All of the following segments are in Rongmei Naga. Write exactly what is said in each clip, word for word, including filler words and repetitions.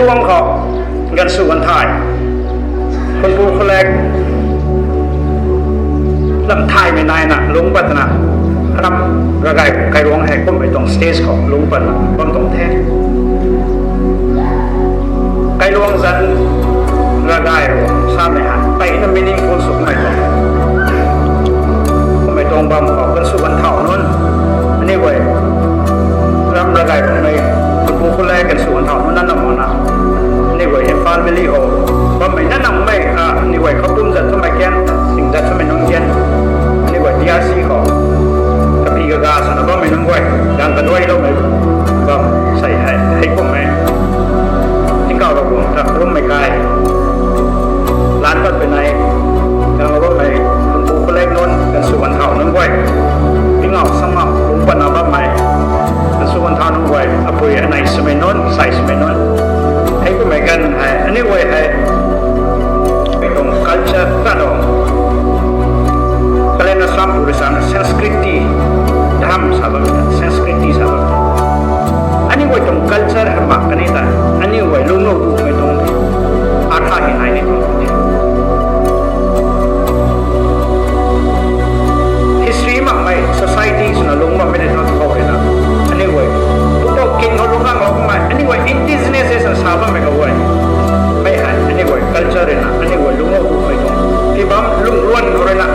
Tuang khou, gansu ganthai, khunpu khulek, lam thaymei naina lungc patna, aram ravgay kailuang hei kummei tuang stage khou lungc patna bam tuang the. Kailuang zanc ravgay rui samei hei mpeyna meaningful sw kummei tuang, kummei tuang bam khou gansu ganthau nunc, aniu guay ram ravgay ruhmei, khunpu khulek gansu ganthau nunc na nam makna, aniu guay Imphal Valley khou bammei na nammei, aniu guay khou pum zat twmei kan, sing zat twmei nunc kan, aniu guay D R C khou kapi kaga swna bammei nunc guay, gang kaduailoumei bam sei hei, hei kummei, tingkauh Ravguangc ta rummei kai, lan pat pui nai, kang bammei, khunpu khulek nunc, gansu ganthau nunc guay, tingau samna lungc patna bammei, gansu ganthau nunc guay, apui anei swmei nunc, sai swmei nunc, hei kummei ganv hei aniu guay hei, mei tuang culture ta tuang, kalena sampu rui sana Sanskriti, dham sa bam, Sanskriti sa bam, aniu guay tuang culture hei mak kani ta, aniu guay lungclou dumei tuang, artha hei nai ni tuang the. History makmei society swna lungc bammei tei thu khou rui na, aniu guay, pupouc king khou lungc ganglou kummei, aniu guay indigenous swna sa bammei khou guay, mei hei aniu guay culture rui na aniu guay lungclou dumei tuang, tibam lungc ruan khou rui na,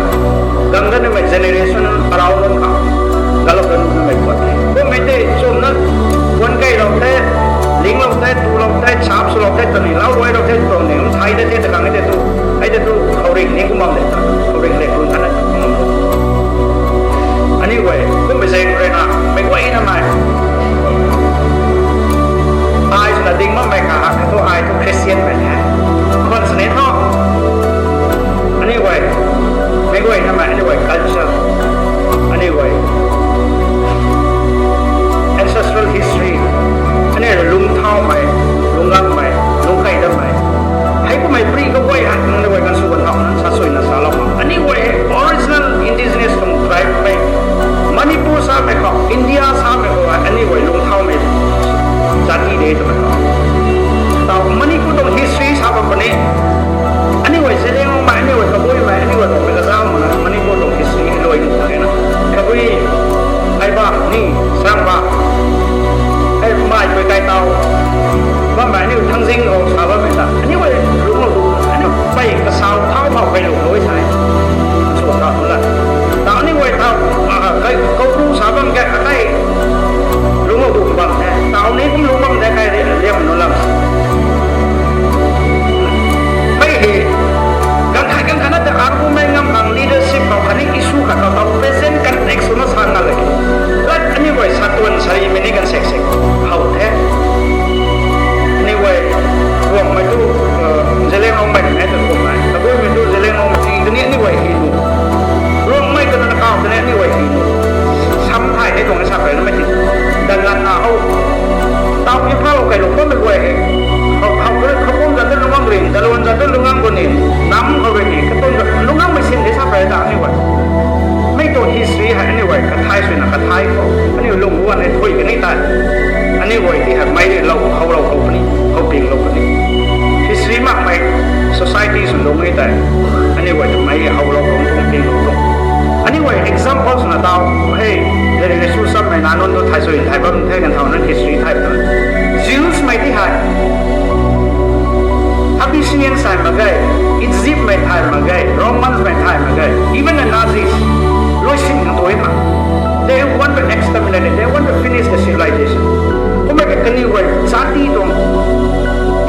gang dat nimei generation arau nunc khou, galou dat nimei puat the. Kummei tei chumna, guan keylou the, linglou the, tulou the, chap swlou the, tani lau ruailou the, tuang ni, um, thay de the, ta kang e tei tu, hei tei tu, khouringh ni kum bam de ta, khouringh le kun khatna kum bam de. Aniu guay kummei zaeng rui na, meic guayna mei, ai swna ding bammei kha ha thu ai thu Christianmei the, khwan sini thu, aniu guay, meic guayna mei aniu guay culture, aniu guay ancestral history, aniu lungc thaumei, lungc ganmei, lungc kai dammei, hei kummei pri kaguay hei aniu guay gansu ganthau nunc sa suina salou mak, aniu guay original indigenous tuang tribe mei, Manipur samei khou, India samei khou aniu guay lungc thaumei jati de twmei khou, tau Manipur tuang history sa bam puni. Aniu guay Zeliangrongmei, aniu guay Kabuimei, aniu guay Rongmei kazauh mana Manipur tuang history luai tu kena, Kabui, Aiba, Ni, Sangba, hei mai pui kai tau bammei aniu Thangjing khou sa bammei ta aniu guay lungclou tu, aniu pei kasau thau phau kei lungclou e sa, sw ta tu la, tau aniu guay tau, kai kau tu sa bam ke akai lungclou tu bam the, tau ni kum lungc bam the kai liam nu lam. Mei hei, ganv khat ganv khat na ta argument ngam khang leadership khou khatni issue khat khou tau present context swna sa nga le. Lat aniu guay sa tuan sarimei ni kan sek sek how the. Aniu guay Ruangmei tu, Zeliangrongmei ni ta kummei, Kabuimei tu Zeliangrongmei ni tani aniu guay hi nu, Ruangmei twna kau tani aniu guay hi nu, sam thay hei tuang e sa pei namei ti, danganna how, tau Imphal kei lung bammei guay hei, how, how, khapum zat tu lungc gang rin, daluan zat tu lungc gang gu ni, nam khou rui ni, katun zat lungc gangmei sin de sa pei ta aniu guay. Mei tuang history hei aniu guay kathai suina kathai khou aniu lungc guan e thui kani tei, aniu guay ti hei mei rui lou howlou khou puni, how pinglou puni. History makmei society sw lungc e tei, aniu guay ta mei howlou khou pung pinglou tuang. Aniu guay example swna tau, hei, Lesu sammei na nunc tu thay sw thai bam the kan thau nunc history thay bam. Jewsmei ti hei Abyssinians thay mak ge, Egyptmei thay mak ge, Romansmei thay mak ge, even the Nazis, luaisin khang tu e ma. They want to exterminate it, they want to finish the civilization. Kummei ka kaniw guay jati tuang,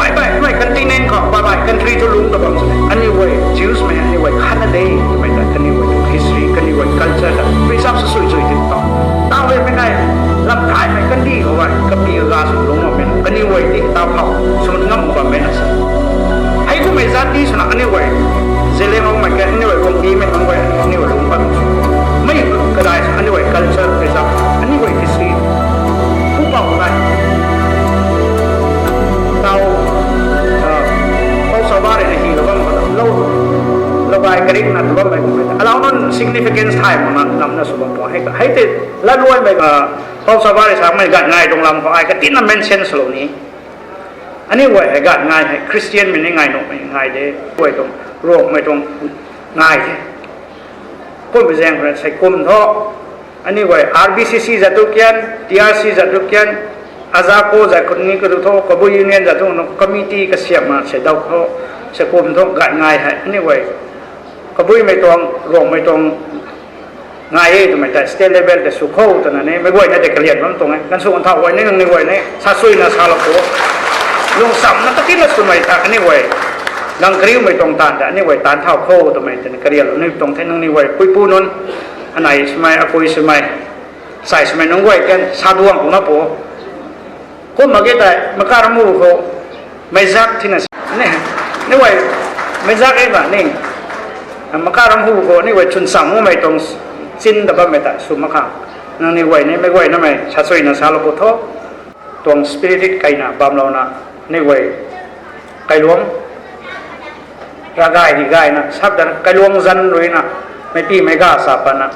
baih baih kummei continent khou, baih baih country thu lungc ta bam sw e. Aniu guay Jewsmei, aniu guay khatna de twmei ta kaniw guay tuang history, kaniw guay culture ta preserve sw sui sui ti tau. Tau e mei nai, lam thaymei kandih khou guay kapi kaga sw lungc bammei, kaniw guay ti tau phou sw ngam bammei na sa. Hei kummei jati swna aniu guay Zeliangrongmei ke, aniu guay Kuangpimei nunc guay, aniu guay lungc pat sw, mei kadai sw aniu guay culture preserve, aniu guay history pupouc nai. Tau, Pou Saba rui na hylou bam khou lou, lou gay karik na tu bammei kummei ta alau nunc significance thay makna namna sw bam tuang hei, hei tei latluaimei, Pou Saba rui samei gat ngai tuang lam khou ai katinna mention swlou ni. Aniu guay hei gat ngai hei Christianmei ni ngai nuhmei ngai de. Guay tuang Ruangmei tuang ngai the. Kummei zaeng khou rui sei kum thu, aniu guay R B C C zat tu kian, T R C zat tu kian, Azako zat khou ni kadu thu, Kabui Union zat tu committee kasiamna sei dau thu, sei kum thu gat ngai hei aniu guay Kabuimei tuang, Ruangmei tuang ngai e twmei tei state level tei sw khou twna ni meic guayna tei kalian bam tuang e. Gansw nthauh guay ni nangniw guay ni sasuina salou khou, lungcsamna katina swmei ta aniu guay, gang kariumei tuang taanv ta aniu guay taanv thau khou twmei tei ni karianlou ni tuang the. Nangniw guay puipu nunc, anei swmei, apui swmei, sai swmei nunc guay kan sa duang kuna pu. Kum mak ge tei maka ramhu khou meizak thina ni, ni guay meizak e ba ni, maka ramhu khou ni guay chwn cham mumei tuang chin ta bammei ta sw mak kha. Nangniw guay ni meic guaynamei sasuina salou pu tho. Tuang spirit kaina bamlouna ni guay kailuang ravgay ri gayna sap ta kailuang zan ruina meipimei ga sa patna